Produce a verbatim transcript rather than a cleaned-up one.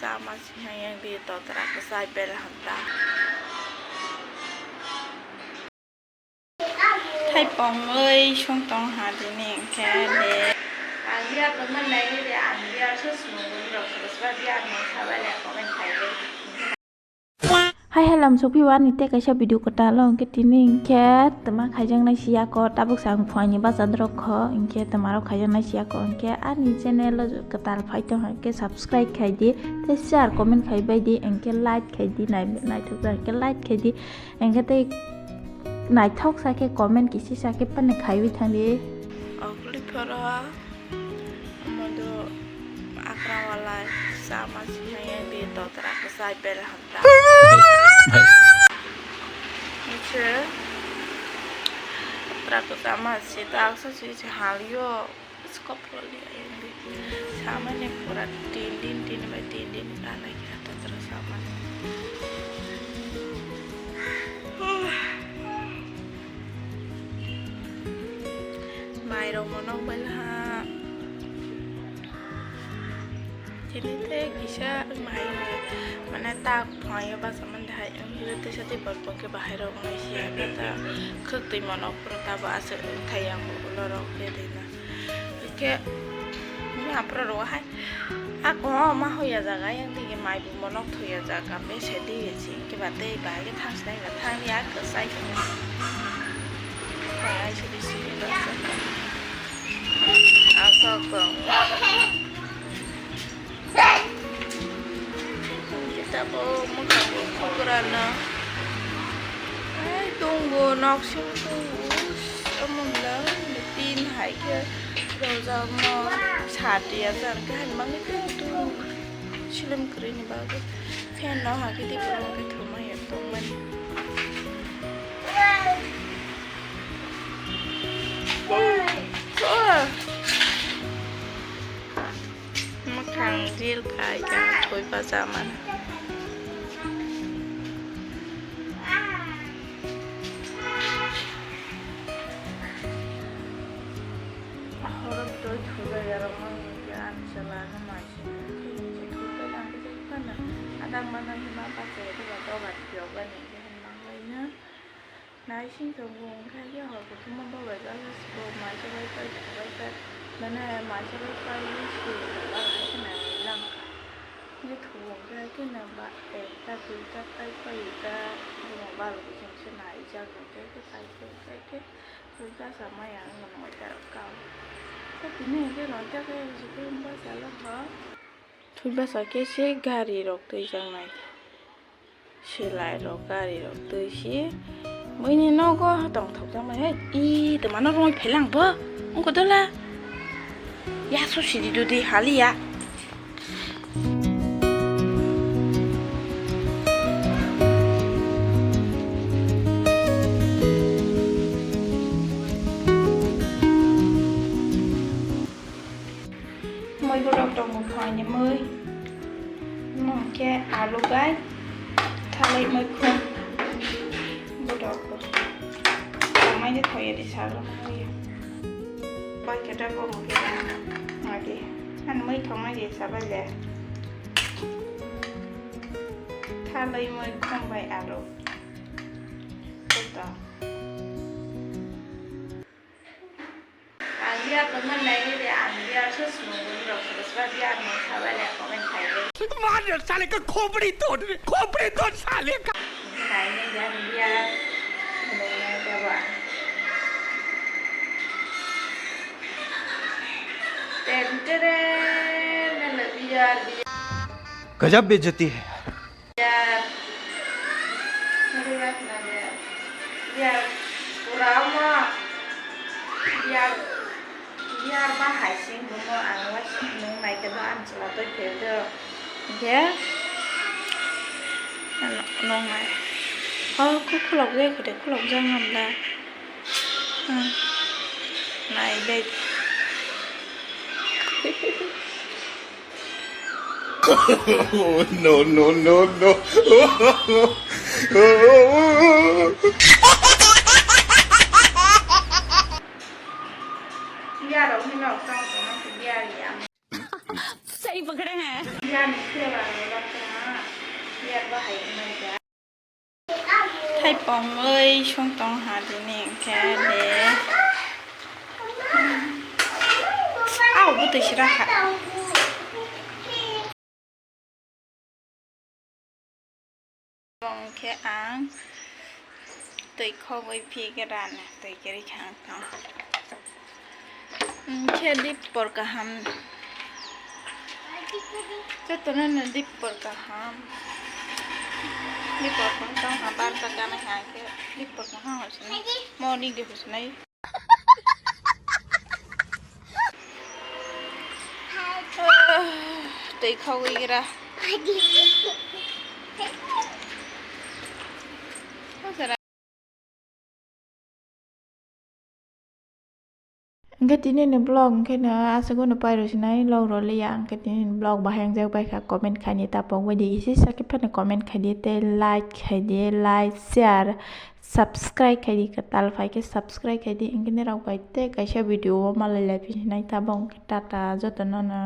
Tama sihang yang di totra kwchai bel hamta. Thaipong oi song tong ha dini hwnkhe de. Ang biya tongma nai de, ang biya se sumung rok se swa biya no sabai le comment khai de. Hai hai lam sokphi ani tei kaisa video kwtal o hwnkhe tini hwnkhe twma khaijaknai siya ko tabuk sa ang phuaini bachadrok kho hwnkhe twma rok khaijaknai siya ko hwnkhe ani channel o kwtal phai tong hwnkhe subscribe khai di tei share comment khai bai di hwnkhe like khai di nai naithok hwnkhe like khai di hwnkhe tei naithok sa khe comment kisi sa khe pani khaiwi thang di. Okli phoro. Omo do akra wala sama sihang yang di totra kwchai bel hamta. Miche totra kwchama si tak sa si si halio skop loli yang di sama ni pura tin din tin bai tin din kana kya totra sama ni. Mai rok monok bai laha. Chini tei kisa mai mane tak phaio basa mande hai wngkhe tei sa tei borok khe bahai rok nai si hai ta khwk twi monok pura tabo aswk wngthai yang ulo rok khe rina. Hwnkhe, ni aphuru rw hai. A komo ma hoya jaga, yang tigi mai bo monok thoya jaga, bese di si, ke ba tei bai ke thang sinai ba thang ya, ke sai ke. Bai ai sidi sidi ba sa. Asok tong. Kita bo mukha bo khokra na. Ai, tongo, nok sing tongo. Amon la, tin hai ke, doja mo, sati ya jar ke han mangi tung tung. Silim kri ni bago. Fan no ha ke di pura ke thoma ya tong mani. Mwkhang ril khai kha thoi bacha mano. Horo toi thujai aro mani khe ani chwla no mai se thwi se thwi pai lang khe phano adang mano hima bacha ya doga doga phiyok bani khe hwnma bai no. Naising tongo, wngkha khe hor kuthuma bo bai balo sbo mai chabai pai chabai pai, mane mai chabai pai swi tongo, aro hai kheno nai lang kha. Hwnkhe thugo, wngkha hai kheno ba ekta duita pai pai ta, bono balo kuchung se naijak, hwnkhe khe pai khe, hwnkhe khe twi basa maya wngmano oita rok kao. Tei tini hwnkhe noita khe bwswk khe basa lama. Twi basa khe se gari rok twijaknai. Selai rok, gari rok twi si. Buini nogo tongthok jakmani, hei, i, twmano rwngwi phelang bo. Wngkha dola. Yaso sidi dudi haliya. Mui borok tongo phaini mui. Omo hwnkhe alu bai thalai muikhum. Borok bo. Tongmani thoyari salo mui. Bai khe ta bo hwnkhe madi. Ani mui thongmani sabai le. Thalai muikhum bai alu. Kuto. Ang biya tongma nai de, ang biya se sumung rok se sra biya no sabai le comment khai de. मार साले का खोपड़ी तोड़ दे, खोपड़ी तोड़ साले का। Nai ne de ang biya nai ne de ba. Ten tere ne le biya biya. गजब बेइज्जती है यार। Biar. Nurullah nade. Biar. Pura mo. Biar. Biar bahai sing bumo ang wai sing nung nai khe do ang chwla toi khe do. Hwnkhe. Ano nung nai. Oh, khe khulok jai kho de, khulok jang ham da. Hmm. Nai dai. Oh, no, no, no, no. Biar rok ni nok tong tong biar ya. सही पकड़े हैं। Biar ni khela rok Thaipong oi song tong ha tini hwnkhe de. Au bwtwi sra kha. Hwnkhe ang twi khogwi phi khe rana, twi kwrwi kha ang tong. Hwnkhe dipor kaham. Jotono no dipor kaham. Dipor kaham tong ha, bar ta gana ha khe dipor kaham hosnai. Morning de hosnai. Twi khogwi gra. Hwnkhe tini ni vlog hwnkhe no aswk no pairw sinai log rw liya, hwnkhe tini ni vlog bahai wngjak bai kha, comment khaini ta pok bai di, isi sakhe phano comment khaidi tei like khaidi, like, share, subscribe khaidi, kwtal phai khe subscribe khaidi, hwnkhe nirok bai tei kaisa video o malai lai phi sinai tabuk, hwnkhe tata jotono no.